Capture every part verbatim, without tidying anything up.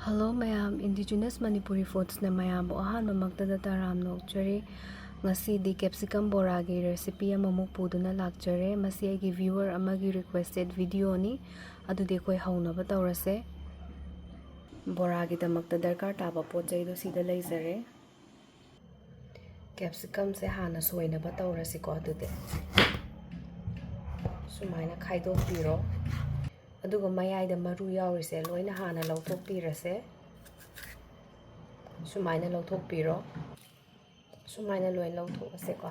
Hello ꯃꯌꯥꯝ, Indigenous Manipuri Foodsꯅ ꯃꯌꯥꯝꯕꯨ ꯑꯍꯥꯟꯕꯃꯛꯇꯗ ꯇꯔꯥꯝꯅ ꯑꯣꯛꯆꯔꯤ꯫ ꯉꯁꯤꯗꯤ capsicum ꯕꯣꯔꯥꯒꯤ recipe ꯑꯃꯃꯨꯛ ꯄꯨꯗꯨꯅ ꯂꯥꯛꯆꯔꯦ꯫ ꯃꯁꯤ ꯑꯩꯒꯤ viewer ꯑꯃꯒꯤ requested videoꯅꯤ꯫ ꯑꯗꯨꯗꯤ ꯑꯩꯈꯣꯏ ꯍꯧꯅꯕ ꯇꯧꯔꯁꯦ꯫ ꯕꯣꯔꯥꯒꯤꯗꯃꯛꯇ ꯗꯔꯀꯥꯔ ꯇꯥꯕ ꯄꯣꯠ ꯆꯩꯗꯣ ꯁꯤꯗ ꯂꯩꯖꯔꯦ꯫ Capsicumꯁꯦ ꯍꯥꯟꯅ ꯁꯣꯏꯅꯕ ꯇꯧꯔꯁꯤꯀꯣ꯫ ꯑꯗꯨꯗꯤ ꯁꯨꯃꯥꯏꯅ ꯈꯥꯏꯗꯣꯛꯄꯤꯔꯣ꯫ ꯑꯗꯨꯒ ꯃꯌꯥꯏꯗ ꯃꯔꯨ ꯌꯥꯎꯔꯤꯁꯦ ꯂꯣꯏꯅ ꯍꯥꯟꯅ ꯂꯧꯊꯣꯛꯄꯤꯔꯁꯦ꯫ ꯁꯨꯃꯥꯏꯅ ꯂꯧꯊꯣꯛꯄꯤꯔꯣ꯫ ꯁꯨꯃꯥꯏꯅ ꯂꯣꯏ ꯂꯧꯊꯣꯛꯑꯁꯦꯀꯣ꯫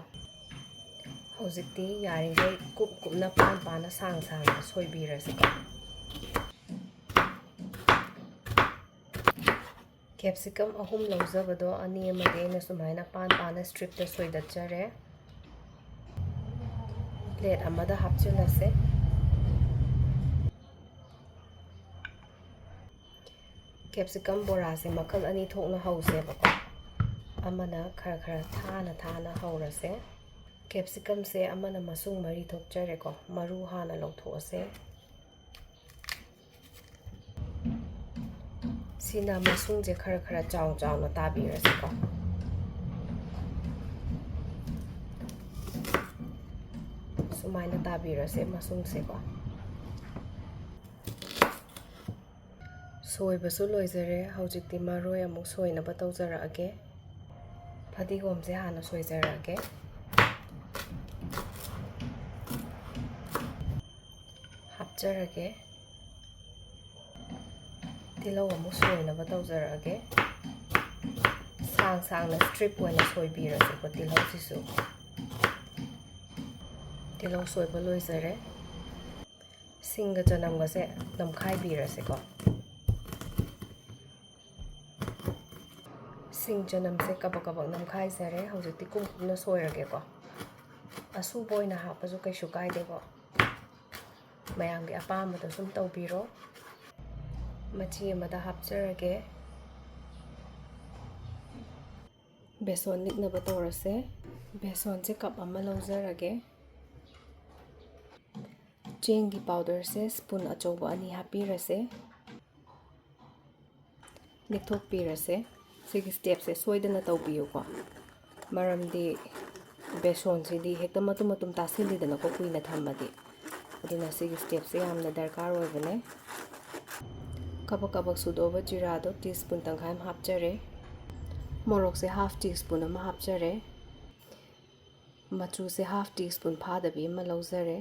ꯍꯧꯖꯤꯛꯇꯤ ꯌꯥꯔꯤꯈꯩ ꯀꯨꯞ ꯀꯨꯞꯅ, ꯄꯥꯟ ꯄꯥꯟꯅ, ꯁꯥꯡ ꯁꯥꯡꯅ ꯁꯣꯏꯕꯤꯔꯁꯤꯀꯣ꯫ Capsicum ꯑꯍꯨꯝ ꯂꯧꯖꯕꯗꯣ ꯑꯅꯤ ꯑꯃꯗꯤ ꯑꯩꯅ ꯁꯨꯃꯥꯏꯅ ꯄꯥꯟ ꯄꯥꯟꯅ stripꯇ ꯁꯣꯏꯗꯠꯆꯔꯦ꯫ Plate ꯑꯃꯗ ꯍꯥꯞꯆꯤꯜꯂꯁꯦ꯫ Capsicum ꯕꯣꯔꯥꯁꯦ ꯃꯈꯜ ꯑꯅꯤ ꯊꯣꯛꯅ ꯍꯧꯁꯦꯕꯀꯣ꯫ ꯑꯃꯅ ꯈꯔ ꯈꯔ ꯊꯥꯅ ꯊꯥꯅ ꯍꯧꯔꯁꯦ꯫ Capsicumꯁꯦ ꯑꯃꯅ ꯃꯁꯨꯡ ꯃꯔꯤ ꯊꯣꯛꯆꯔꯦꯀꯣ, ꯃꯔꯨ ꯍꯥꯟꯅ ꯂꯧꯊꯣꯛꯑꯁꯦ꯫ ꯁꯤꯅ ꯃꯁꯨꯡꯁꯦ ꯈꯔ ꯈꯔ ꯆꯥꯎ ꯆꯥꯎꯅ ꯇꯥꯕꯤꯔꯁꯤꯀꯣ꯫ ꯁꯨꯃꯥꯏꯅ ꯇꯥꯕꯤꯔꯁꯦ ꯃꯁꯨꯡꯁꯦꯀꯣ꯫ ꯁꯣꯏꯕꯁꯨ ꯂꯣꯏꯖꯔꯦ꯫ ꯍꯧꯖꯤꯛꯇꯤ ꯃꯔꯣꯏ ꯑꯃꯨꯛ ꯁꯣꯏꯅꯕ ꯇꯧꯖꯔꯛꯑꯒꯦ꯫ ꯐꯗꯤꯒꯣꯝꯁꯦ ꯍꯥꯟꯅ ꯁꯣꯏꯖꯔꯛꯑꯒꯦ꯫ ꯍꯥꯞꯆꯔꯒꯦ꯫ ꯇꯤꯜꯍꯧ ꯑꯃꯨꯛ ꯁꯣꯏꯅꯕ ꯇꯧꯖꯔꯛꯑꯒꯦ꯫ ꯁꯥꯡ ꯁꯥꯡꯅ strip ꯑꯣꯏꯅ ꯁꯣꯏꯕꯤꯔꯁꯦꯀꯣ ꯇꯤꯜꯍꯧꯁꯤꯁꯨ꯫ ꯇꯤꯜꯍꯧ ꯁꯣꯏꯕ ꯂꯣꯏꯖꯔꯦ꯫ ꯁꯤꯡꯒ ꯆꯅꯝꯒꯁꯦ ꯅꯝꯈꯥꯏꯕꯤꯔꯁꯦꯀꯣ꯫ ꯁꯤꯡ ꯆꯅꯝꯁꯦ ꯀꯕꯛ ꯀꯕꯛ ꯅꯝꯈꯥꯏꯖꯔꯦ꯫ ꯍꯧꯖꯤꯛꯇꯤ ꯀꯨꯞ ꯀꯨꯞꯅ ꯁꯣꯏꯔꯒꯦꯀꯣ꯫ ꯑꯁꯨꯕ ꯑꯣꯏꯅ ꯍꯥꯞꯄꯁꯨ ꯀꯩꯁꯨ ꯀꯥꯏꯗꯦꯀꯣ꯫ ꯃꯌꯥꯝꯒꯤ ꯑꯄꯥꯝꯕꯗꯣ ꯁꯨꯝ ꯇꯧꯕꯤꯔꯣ꯫ ꯃꯆꯤ ꯑꯃꯗ ꯍꯥꯞꯆꯔꯒꯦ꯫ ꯕꯦꯁꯣꯟ ꯅꯤꯛꯅꯕ ꯇꯧꯔꯁꯦ꯫ ꯕꯦꯁꯣꯟꯁꯦ cup ꯑꯃ ꯂꯧꯖꯔꯒꯦ꯫ ꯆꯦꯡꯒꯤ powderꯁꯦ spoon ꯑꯆꯧꯕ ꯑꯅꯤ ꯍꯥꯞꯄꯤꯔꯁꯦ꯫ ꯅꯤꯛꯊꯣꯛꯄꯤꯔꯁꯦ꯫ ꯁꯤꯒꯤ ꯁ꯭ꯇꯦꯞꯁꯦ ꯁꯣꯏꯗꯅ ꯇꯧꯕꯤꯌꯨꯀꯣ, ꯃꯔꯝꯗꯤ ꯕꯦꯁꯣꯟꯁꯤꯗꯤ ꯍꯦꯛꯇ ꯃꯇꯨꯝ ꯃꯇꯨꯝ ꯇꯥꯁꯤꯜꯂꯤꯗꯅꯀꯣ ꯀꯨꯏꯅ ꯊꯝꯃꯗꯤ꯫ ꯑꯗꯨꯅ ꯁꯤꯒꯤ ꯁ꯭ꯇꯦꯞꯁꯦ ꯌꯥꯝꯅ ꯗꯔꯀꯥꯔ ꯑꯣꯏꯕꯅꯦ꯫ ꯀꯕꯛ ꯀꯕꯛ ꯁꯨꯗꯣꯛꯑꯕ ꯖꯤꯔꯥꯗꯣ ꯇꯤ ꯁ꯭ꯄꯨꯟ ꯇꯪꯈꯥꯏ ꯑꯃ ꯍꯥꯞꯆꯔꯦ꯫ ꯃꯣꯔꯣꯛꯁꯦ ꯍꯥꯐ ꯇꯤ ꯁ꯭ꯄꯨꯟ ꯑꯃ ꯍꯥꯞꯆꯔꯦ꯫ ꯃꯆꯨꯁꯦ ꯍꯥꯐ ꯇꯤ ꯁ꯭ꯄꯨꯟ ꯐꯥꯗꯕꯤ ꯑꯃ ꯂꯧꯖꯔꯦ꯫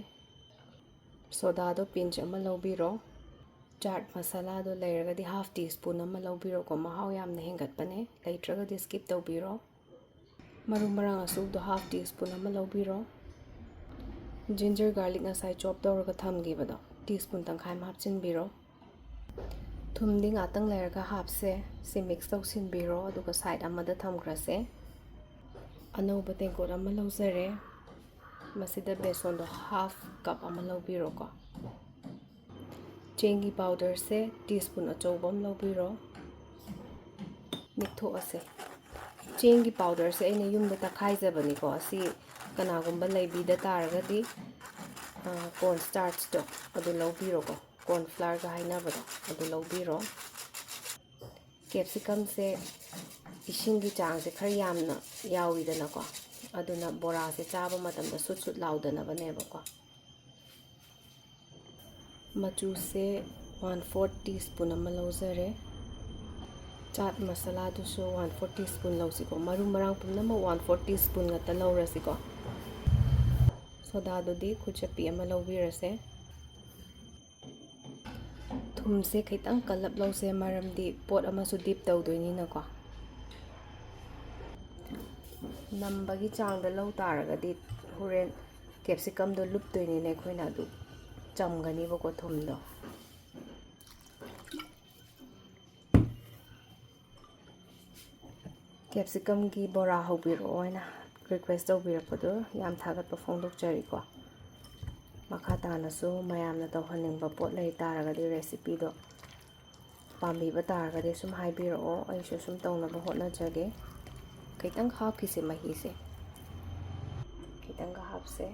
ꯁꯣꯗꯥꯗꯣ ꯄꯤꯟꯆ ꯑꯃ ꯂꯧꯕꯤꯔꯣ꯫ ꯆꯥꯠ ꯃꯁꯥꯂꯥꯗꯣ ꯂꯩꯔꯒꯗꯤ ꯍꯥꯐ ꯇꯤ ꯁ꯭ꯄꯨꯟ ꯑꯃ ꯂꯧꯕꯤꯔꯣꯀꯣ, ꯃꯍꯥꯎ ꯌꯥꯝꯅ ꯍꯦꯟꯒꯠꯄꯅꯦ꯫ ꯂꯩꯇ꯭ꯔꯒꯗꯤ ꯁ꯭ꯀꯤꯞ ꯇꯧꯕꯤꯔꯣ꯫ ꯃꯔꯨ ꯃꯔꯥꯡ ꯑꯁꯨꯕꯗꯣ ꯍꯥꯐ ꯇꯤ ꯁ꯭ꯄꯨꯟ ꯑꯃ ꯂꯧꯕꯤꯔꯣ꯫ ꯖꯤꯟꯖꯔ ꯒꯥꯔꯂꯤꯛ ꯉꯁꯥꯏ ꯆꯣꯞ ꯇꯧꯔꯒ ꯊꯝꯈꯤꯕꯗꯣ ꯇꯤ ꯁ꯭ꯄꯨꯟ ꯇꯪꯈꯥꯏ ꯑꯃ ꯍꯥꯞꯆꯤꯟꯕꯤꯔꯣ꯫ ꯊꯨꯝꯗꯤ ꯉꯥꯛꯇꯪ ꯂꯩꯔꯒ ꯍꯥꯞꯁꯦ꯫ ꯁꯤ ꯃꯤꯛꯁ ꯇꯧꯁꯤꯟꯕꯤꯔꯣ, ꯑꯗꯨꯒ ꯁꯥꯏꯠ ꯑꯃꯗ ꯊꯝꯈ꯭ꯔꯁꯦ꯫ ꯑꯅꯧꯕ ꯇꯦꯡꯀꯣꯠ ꯑꯃ ꯂꯧꯖꯔꯦ꯫ ꯃꯁꯤꯗ ꯕꯦꯁꯣꯟꯗꯣ ꯍꯥꯐ ꯀꯞ ꯑꯃ ꯂꯧꯕꯤꯔꯣꯀꯣ꯫ ꯆꯦꯡꯒꯤ ꯄꯥꯎꯗꯔꯁꯦ ꯇꯤ ꯁ꯭ꯄꯨꯟ ꯑꯆꯧꯕ ꯑꯃ ꯂꯧꯕꯤꯔꯣ꯫ ꯅꯤꯛꯊꯣꯛꯑꯁꯦ꯫ ꯆꯦꯡꯒꯤ ꯄꯥꯎꯗꯔꯁꯦ ꯑꯩꯅ ꯌꯨꯝꯗ ꯇꯛꯈꯥꯏꯖꯕꯅꯤꯀꯣ꯫ ꯑꯁꯤ ꯀꯅꯥꯒꯨꯝꯕ ꯂꯩꯕꯤꯗ ꯇꯥꯔꯒꯗꯤ, ꯀꯣꯔꯟ ꯁ꯭ꯇꯥꯔꯆꯇꯣ ꯑꯗꯨ ꯂꯧꯕꯤꯔꯣꯀꯣ꯫ ꯀꯣꯔꯟ ꯐ꯭ꯂꯥꯔꯒ ꯍꯥꯏꯅꯕꯗꯣ ꯑꯗꯨ ꯂꯧꯕꯤꯔꯣ꯫ ꯀꯦꯞꯁꯤꯀꯝꯁꯦ ꯏꯁꯤꯡꯒꯤ ꯆꯥꯡꯁꯦ ꯈꯔ ꯌꯥꯝꯅ ꯌꯥꯎꯋꯤꯗꯅꯀꯣ, ꯑꯗꯨꯅ ꯕꯣꯔꯥꯁꯦ ꯆꯥꯕ ꯃꯇꯝꯗ ꯁꯨꯠ ꯁꯨꯠ ꯂꯥꯎꯗꯅꯕꯅꯦꯕꯀꯣ꯫ ꯃꯆꯨꯁꯦ ꯋꯥꯟ ꯐꯣꯔꯠ ꯇꯤ ꯁ꯭ꯄꯨꯟ ꯑꯃ ꯂꯧꯖꯔꯦ꯫ ꯆꯥꯠ ꯃꯁꯥꯂꯥꯗꯨꯁꯨ ꯋꯥꯟ ꯐꯣꯔꯠ ꯇꯤ ꯁ꯭ꯄꯨꯟ ꯂꯧꯁꯤꯀꯣ꯫ ꯃꯔꯨ ꯃꯔꯥꯡ ꯄꯨꯝꯅꯃꯛ ꯋꯥꯟ ꯐꯣꯔꯠ ꯇꯤ ꯁ꯭ꯄꯨꯟ ꯉꯥꯛꯇ ꯂꯧꯔꯁꯤꯀꯣ꯫ ꯁꯣꯗꯥꯗꯨꯗꯤ ꯈꯨꯠꯆꯞꯄꯤ ꯑꯃ ꯂꯧꯕꯤꯔꯁꯦ꯫ ꯊꯨꯝꯁꯦ ꯈꯤꯇꯪ ꯀꯜꯂꯞ ꯂꯧꯁꯦ, ꯃꯔꯝꯗꯤ ꯄꯣꯠ ꯑꯃꯁꯨ ꯗꯤꯞ ꯇꯧꯗꯣꯏꯅꯤꯅꯀꯣ꯫ ꯅꯝꯕꯒꯤ ꯆꯥꯡꯗ ꯂꯧ ꯇꯥꯔꯒꯗꯤ ꯍꯣꯔꯦꯟ ꯀꯦꯞꯁꯤꯀꯝꯗꯣ ꯂꯨꯞꯇꯣꯏꯅꯤꯅ ꯑꯩꯈꯣꯏꯅ ꯑꯗꯨ ꯆꯝꯒꯅꯤꯕꯀꯣ ꯊꯨꯝꯗꯣ꯫ ꯀꯦꯞꯁꯤꯀꯝꯒꯤ ꯕꯣꯔꯥ ꯍꯧꯕꯤꯔꯛꯑꯣ ꯍꯥꯏꯅ ꯔꯤꯀ꯭ꯋꯦꯁ ꯇꯧꯕꯤꯔꯛꯄꯗꯣ ꯌꯥꯝ ꯊꯥꯒꯠꯄ ꯐꯣꯡꯗꯣꯛꯆꯔꯤꯀꯣ꯫ ꯃꯈꯥ ꯇꯥꯅꯁꯨ ꯃꯌꯥꯝꯅ ꯇꯧꯍꯟꯅꯤꯡꯕ ꯄꯣꯠ ꯂꯩ ꯇꯥꯔꯒꯗꯤ, ꯔꯦꯁꯤꯄꯤꯗꯣ ꯄꯥꯝꯕꯤꯕ ꯇꯥꯔꯒꯗꯤ ꯁꯨꯝ ꯍꯥꯏꯕꯤꯔꯛꯑꯣ, ꯑꯩꯁꯨ ꯁꯨꯝ ꯇꯧꯅꯕ ꯍꯣꯠꯅꯖꯒꯦ꯫ ꯈꯤꯇꯪ ꯍꯥꯞꯈꯤꯁꯦ ꯃꯍꯤꯁꯦ, ꯈꯤꯇꯪꯒ ꯍꯥꯞꯁꯦ꯫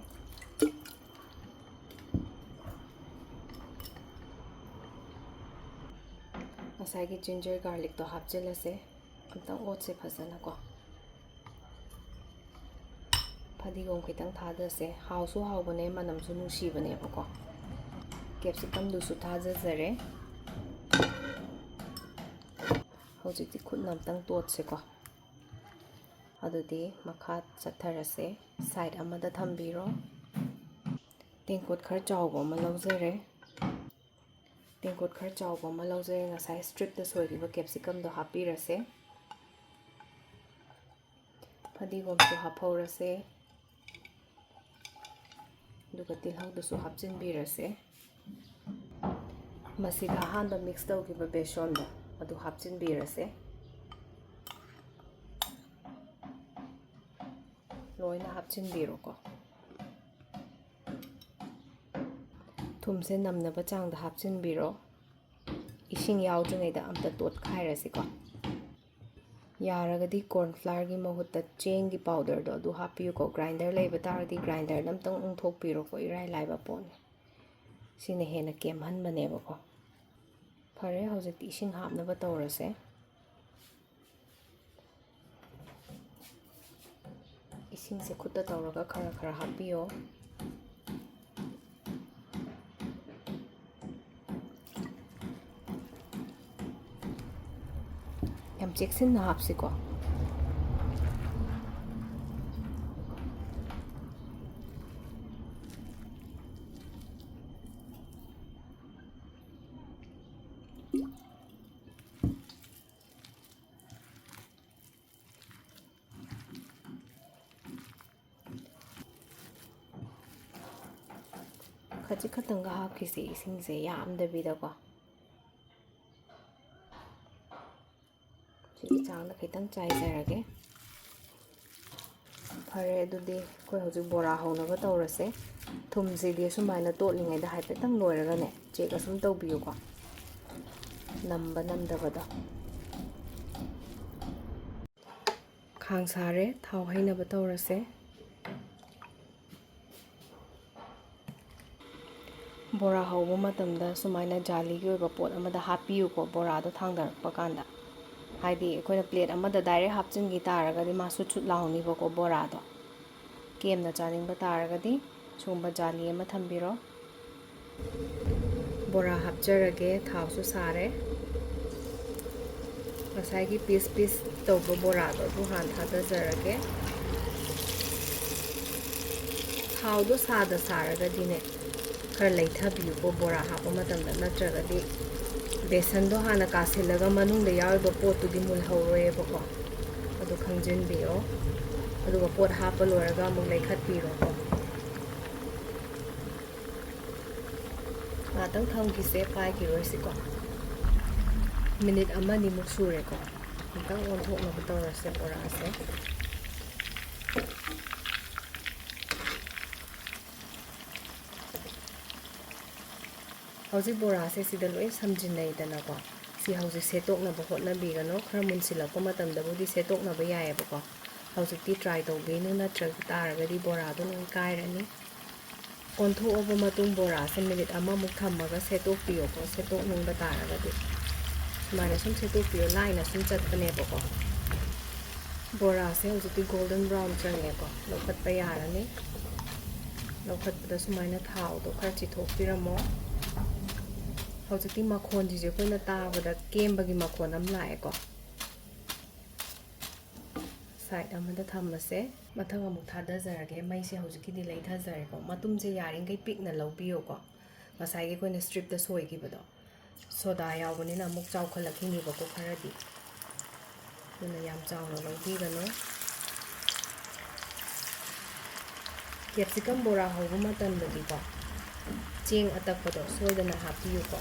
ꯉꯁꯥꯏꯒꯤ ginger garlicꯇꯣ ꯍꯥꯞꯆꯤꯜꯂꯁꯦ꯫ ꯑꯝꯇꯪ ꯑꯣꯠꯁꯦ ꯐꯖꯅꯀꯣ꯫ ꯐꯗꯤꯒꯣꯝ ꯈꯤꯇꯪ ꯊꯥꯗꯁꯦ꯫ ꯍꯥꯎꯁꯨ ꯍꯥꯎꯕꯅꯦ, ꯃꯅꯝꯁꯨ ꯅꯨꯡꯁꯤꯕꯅꯦꯕꯀꯣ꯫ Capsicumꯗꯨꯁꯨ ꯊꯥꯖꯖꯔꯦ꯫ ꯍꯧꯖꯤꯛꯇꯤ ꯈꯨꯠꯅ ꯑꯝꯇꯪ ꯇꯣꯠꯁꯦꯀꯣ꯫ ꯑꯗꯨꯗꯤ ꯃꯈꯥ ꯆꯠꯊꯔꯁꯦ꯫ Side ꯑꯃꯗ ꯊꯝꯕꯤꯔꯣ꯫ ꯇꯦꯡꯀꯣꯠ ꯈꯔ ꯆꯥꯎꯕ ꯑꯃ ꯂꯧꯖꯔꯦ꯫ ꯇꯦꯡꯀꯣꯠ ꯈꯔ ꯆꯥꯎꯕ ꯑꯃ ꯂꯧꯖꯔꯦ꯫ ꯉꯁꯥꯏ stripꯇ ꯁꯣꯏꯈꯤꯕ capsicumꯗꯣ ꯍꯥꯞꯄꯤꯔꯁꯦ꯫ ꯐꯗꯤꯒꯣꯝꯁꯨ ꯍꯥꯞꯍꯧꯔꯁꯦ꯫ ꯑꯗꯨꯒ ꯇꯤꯜꯍꯧꯗꯨꯁꯨ ꯍꯥꯞꯆꯤꯟꯕꯤꯔꯁꯦ꯫ ꯃꯁꯤꯗ ꯑꯍꯥꯟꯕ mix ꯇꯧꯈꯤꯕ ꯕꯦꯁꯣꯟꯗꯣ ꯑꯗꯨ ꯍꯥꯞꯆꯤꯟꯕꯤꯔꯁꯦ꯫ ꯂꯣꯏꯅ ꯍꯥꯞꯆꯤꯟꯕꯤꯔꯣꯀꯣ꯫ ꯊꯨꯝꯁꯦ ꯅꯝꯅꯕ ꯆꯥꯡꯗ ꯍꯥꯞꯆꯤꯟꯕꯤꯔꯣ꯫ ꯏꯁꯤꯡ ꯌꯥꯎꯗ꯭ꯔꯤꯉꯩꯗ ꯑꯝꯇ ꯇꯣꯠꯈꯥꯏꯔꯁꯤꯀꯣ꯫ ꯌꯥꯔꯒꯗꯤ corn flourꯒꯤ ꯃꯍꯨꯠꯇ ꯆꯦꯡꯒꯤ powderꯗꯣ ꯑꯗꯨ ꯍꯥꯞꯄꯤꯌꯨꯀꯣ꯫ Grinder ꯂꯩꯕ ꯇꯥꯔꯗꯤ grinderꯗ ꯑꯝꯇꯪ ꯎꯪꯊꯣꯛꯄꯤꯔꯣꯀꯣ, ꯏꯔꯥꯏ ꯂꯥꯏꯕ ꯄꯣꯠꯅꯤ꯫ ꯁꯤꯅ ꯍꯦꯟꯅ ꯀꯦꯝꯍꯟꯕꯅꯦꯕꯀꯣ꯫ ꯐꯔꯦ, ꯍꯧꯖꯤꯛꯇꯤ ꯏꯁꯤꯡ ꯍꯥꯞꯅꯕ ꯇꯧꯔꯁꯦ꯫ ꯏꯁꯤꯡꯁꯦ ꯈꯨꯠꯇ ꯇꯧꯔꯒ ꯈꯔ ꯈꯔ ꯍꯥꯞꯄꯤꯌꯣ꯫ ꯌꯥꯝ ꯆꯦꯛꯁꯤꯟꯅ ꯍꯥꯞꯁꯤꯀꯣ꯫ ꯈꯖꯤꯛ ꯈꯛꯇꯪꯒ ꯍꯥꯞꯈꯤꯁꯦ, ꯏꯁꯤꯡꯁꯦ ꯌꯥꯝꯗꯕꯤꯗꯀꯣ꯫ ꯁꯤꯒꯤ ꯆꯥꯡꯗ ꯈꯤꯇꯪ ꯆꯥꯏꯖꯔꯒꯦ꯫ ꯐꯔꯦ, ꯑꯗꯨꯗꯤ ꯑꯩꯈꯣꯏ ꯍꯧꯖꯤꯛ ꯕꯣꯔꯥ ꯍꯧꯅꯕ ꯇꯧꯔꯁꯦ꯫ ꯊꯨꯝꯁꯤꯗꯤ ꯑꯁꯨꯃꯥꯏꯅ ꯇꯣꯠꯂꯤꯉꯩꯗ ꯍꯥꯏꯐꯦꯠꯇꯪ ꯂꯣꯏꯔꯒꯅꯦ, check ꯑꯁꯨꯝ ꯇꯧꯕꯤꯌꯨꯀꯣ, ꯅꯝꯕ ꯅꯝꯗꯕꯗꯣ꯫ ꯈꯥꯡ ꯁꯥꯔꯦ, ꯊꯥꯎ ꯍꯩꯅꯕ ꯇꯧꯔꯁꯦ꯫ ꯕꯣꯔꯥ ꯍꯧꯕ ꯃꯇꯝꯗ ꯁꯨꯃꯥꯏꯅ ꯖꯥꯂꯤꯒꯤ ꯑꯣꯏꯕ ꯄꯣꯠ ꯑꯃꯗ ꯍꯥꯞꯄꯤꯌꯨꯀꯣ, ꯕꯣꯔꯥꯗꯣ ꯊꯥꯡꯗꯔꯛꯄ ꯀꯥꯟꯗ꯫ ꯍꯥꯏꯗꯤ ꯑꯩꯈꯣꯏꯅ ꯄ꯭ꯂꯦꯠ ꯑꯃꯗ ꯗꯥꯏꯔꯦꯛ ꯍꯥꯞꯆꯤꯟꯈꯤ ꯇꯥꯔꯒꯗꯤ ꯃꯥ ꯁꯨꯠ ꯁꯨꯠ ꯂꯥꯎꯅꯤꯕꯀꯣ ꯕꯣꯔꯥꯗꯣ꯫ ꯀꯦꯝꯅ ꯆꯥꯅꯤꯡꯕ ꯇꯥꯔꯒꯗꯤ ꯁꯤꯒꯨꯝꯕ ꯖꯥꯂꯤ ꯑꯃ ꯊꯝꯕꯤꯔꯣ꯫ ꯕꯣꯔꯥ ꯍꯥꯞꯆꯔꯒꯦ, ꯊꯥꯎꯁꯨ ꯁꯥꯔꯦ꯫ ꯉꯁꯥꯏꯒꯤ ꯄꯤꯁ ꯄꯤꯁ ꯇꯧꯕ ꯕꯣꯔꯥꯗꯣ ꯑꯗꯨ ꯍꯥꯟꯅ ꯊꯥꯗꯖꯔꯒꯦ꯫ ꯊꯥꯎꯗꯣ ꯁꯥꯗ ꯁꯥꯔꯒꯗꯤꯅꯦ, ꯈꯔ ꯂꯩꯊꯕꯤꯌꯨꯀꯣ ꯕꯣꯔꯥ ꯍꯥꯞꯄ ꯃꯇꯝꯗ, ꯅꯠꯇ꯭ꯔꯒꯗꯤ ꯕꯦꯁꯟꯗꯣ ꯍꯥꯟꯅ ꯀꯥꯁꯤꯜꯂꯒ ꯃꯅꯨꯡꯗ ꯌꯥꯎꯔꯤꯕ ꯄꯣꯠꯇꯨꯗꯤ ꯃꯨꯜꯍꯧꯔꯣꯏꯌꯦꯕꯀꯣ꯫ ꯑꯗꯨ ꯈꯪꯖꯤꯟꯕꯤꯌꯣ꯫ ꯑꯗꯨꯒ ꯄꯣꯠ ꯍꯥꯞꯄ ꯂꯣꯏꯔꯒ ꯑꯃꯨꯛ ꯂꯩꯈꯠꯄꯤꯔꯣꯀꯣ꯫ ꯉꯥꯛꯇꯪ ꯊꯝꯈꯤꯁꯦ, ꯄꯥꯏꯈꯤꯔꯣꯏꯁꯤꯀꯣ꯫ ꯃꯤꯅꯤꯠ ꯑꯃꯅꯤꯃꯨꯛ ꯁꯨꯔꯦꯀꯣ꯫ ꯑꯃꯨꯛꯇꯪ ꯑꯣꯟꯊꯣꯛꯅꯕ ꯇꯧꯔꯁꯦ ꯕꯣꯔꯥꯁꯦ꯫ ꯍꯧꯖꯤꯛ ꯕꯣꯔꯥꯁꯦ ꯁꯤꯗ ꯂꯣꯏ ꯁꯝꯖꯤꯟꯅꯩꯗꯅꯀꯣ꯫ ꯁꯤ ꯍꯧꯖꯤꯛ ꯁꯦꯠꯇꯣꯛꯅꯕ ꯍꯣꯠꯅꯕꯤꯒꯅꯨ꯫ ꯈꯔ ꯃꯨꯟꯁꯤꯜꯂꯛꯄ ꯃꯇꯝꯗꯕꯨꯗꯤ ꯁꯦꯠꯇꯣꯛꯅꯕ ꯌꯥꯏꯌꯦꯕꯀꯣ꯫ ꯍꯧꯖꯤꯛꯇꯤ ꯇ꯭ꯔꯥꯏ ꯇꯧꯕꯤꯅꯨ, ꯅꯠꯇ꯭ꯔ ꯇꯥꯔꯒꯗꯤ ꯕꯣꯔꯥꯗꯣ ꯂꯣꯏ ꯀꯥꯏꯔꯅꯤ꯫ ꯑꯣꯟꯊꯣꯛꯑꯕ ꯃꯇꯨꯡ ꯕꯣꯔꯥꯁꯦ ꯃꯤꯅꯤꯠ ꯑꯃꯃꯨꯛ ꯊꯝꯃꯒ ꯁꯦꯠꯇꯣꯛꯄꯤꯌꯣꯀꯣ, ꯁꯦꯠꯇꯣꯛꯅꯤꯡꯕ ꯇꯥꯔꯒꯗꯤ꯫ ꯁꯨꯃꯥꯏꯅ ꯁꯨꯝ ꯁꯦꯠꯇꯣꯛꯄꯤꯌꯣ, ꯂꯥꯏꯅ ꯁꯨꯝ ꯆꯠꯄꯅꯦꯕꯀꯣ꯫ ꯕꯣꯔꯥꯁꯦ ꯍꯧꯖꯤꯛꯇꯤ ꯒꯣꯜꯗꯟ ꯕ꯭ꯔꯥꯎꯟ ꯆꯪꯉꯦꯀꯣ, ꯂꯧꯈꯠꯄ ꯌꯥꯔꯅꯤ꯫ ꯂꯧꯈꯠꯄꯗ ꯁꯨꯃꯥꯏꯅ ꯊꯥꯎꯗꯣ ꯈꯔ ꯆꯤꯊꯣꯛꯄꯤꯔꯝꯃꯣ꯫ ꯍꯧꯖꯤꯛꯇꯤ ꯃꯈꯣꯟꯁꯤꯁꯨ ꯑꯩꯈꯣꯏꯅ ꯇꯥꯕꯗ ꯀꯦꯝꯕꯒꯤ ꯃꯈꯣꯟ ꯑꯃ ꯂꯥꯛꯑꯦꯀꯣ꯫ ꯁꯥꯏꯠ ꯑꯃꯗ ꯊꯝꯃꯁꯦ꯫ ꯃꯊꯪ ꯑꯃꯨꯛ ꯊꯥꯗꯖꯔꯒꯦ꯫ ꯃꯩꯁꯦ ꯍꯧꯖꯤꯛꯀꯤꯗꯤ ꯂꯩꯊꯖꯔꯦꯀꯣ꯫ ꯃꯇꯨꯝꯁꯦ ꯌꯥꯔꯤꯈꯩ ꯄꯤꯛꯅ ꯂꯧꯕꯤꯌꯣꯀꯣ꯫ ꯉꯁꯥꯏꯒꯤ ꯑꯩꯈꯣꯏꯅ ꯁ꯭ꯇ꯭ꯔꯤꯞꯇ ꯁꯣꯏꯈꯤꯕꯗꯣ꯫ ꯁꯣꯗꯥ ꯌꯥꯎꯕꯅꯤꯅ ꯑꯃꯨꯛ ꯆꯥꯎꯈꯠꯂꯛꯈꯤꯅꯤꯕꯀꯣ ꯈꯔꯗꯤ꯫ ꯑꯗꯨꯅ ꯌꯥꯝ ꯆꯥꯎꯅ ꯂꯧꯕꯤꯒꯅꯨ꯫ ꯀꯦꯞꯁꯤꯀꯝ ꯕꯣꯔꯥ ꯍꯧꯕ ꯃꯇꯝꯗꯗꯤꯀꯣ, ꯆꯦꯡ ꯑꯇꯛꯄꯗꯣ ꯁꯣꯏꯗꯅ ꯍꯥꯞꯄꯤꯌꯨꯀꯣ꯫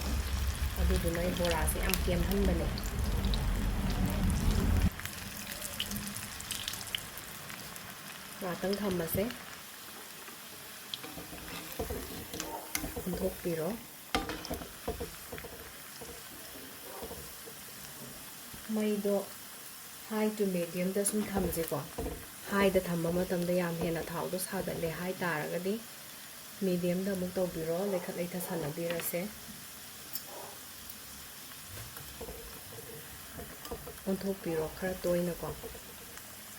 ꯑꯗꯨꯗꯨꯅ ꯑꯩ ꯕꯣꯔꯥꯁꯦ ꯌꯥꯝ ꯀꯦꯝꯍꯟꯕꯅꯦ꯫ ꯉꯥꯛꯇꯪ ꯊꯝꯃꯁꯦ꯫ ꯑꯣꯟꯊꯣꯛꯄꯤꯔꯣ꯫ ꯃꯩꯗꯣ high to mediumꯗ ꯁꯨꯝ ꯊꯝꯁꯦꯀꯣ꯫ Highꯗ ꯊꯝꯕ ꯃꯇꯝꯗ ꯌꯥꯝ ꯍꯦꯟꯅ ꯊꯥꯎꯗꯣ ꯁꯥꯒꯠꯂꯦ ꯍꯥꯏ ꯇꯥꯔꯒꯗꯤ ꯃꯤꯗꯤꯌꯝꯗ ꯑꯃꯨꯛ ꯇꯧꯕꯤꯔꯣ, ꯂꯩꯈꯠ ꯂꯩꯊ ꯁꯥꯟꯅꯕꯤꯔꯁꯦ꯫ ꯑꯣꯟꯊꯣꯛꯄꯤꯔꯣ ꯈꯔ ꯇꯣꯏꯅꯀꯣ,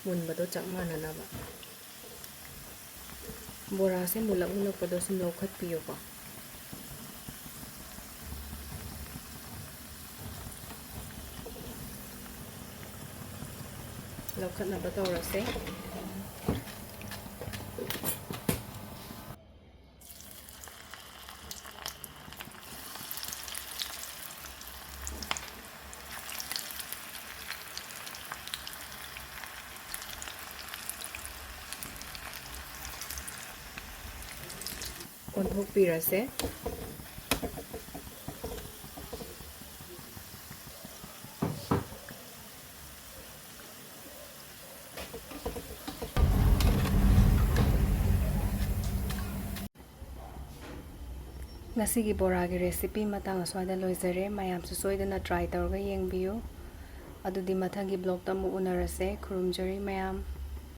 ꯃꯨꯟꯕꯗꯣ ꯆꯞ ꯃꯥꯟꯅꯅꯕ꯫ ꯕꯣꯔꯥꯁꯦ ꯃꯨꯜꯂꯛ ꯃꯨꯜꯂꯛꯄꯗꯣ ꯁꯨꯝ ꯂꯧꯈꯠꯄꯤꯌꯨꯀꯣ꯫ ꯂꯧꯈꯠꯅꯕ ꯇꯧꯔꯁꯦ꯫ ꯑꯣꯟꯊꯣꯛꯄꯤꯔꯁꯦ꯫ ꯉꯁꯤꯒꯤ ꯕꯣꯔꯥꯒꯤ recipe ꯃꯇꯥꯡ ꯑꯁ꯭ꯋꯥꯏꯗ ꯂꯣꯏꯖꯔꯦ꯫ ꯃꯌꯥꯝꯁꯨ ꯁꯣꯏꯗꯅ try ꯇꯧꯔꯒ ꯌꯦꯡꯕꯤꯌꯨ꯫ ꯑꯗꯨꯗꯤ ꯃꯊꯪꯒꯤ vlogꯇ ꯑꯃꯨꯛ ꯎꯅꯔꯁꯦ꯫ ꯈꯨꯔꯨꯝꯖꯔꯤ ꯃꯌꯥꯝ꯫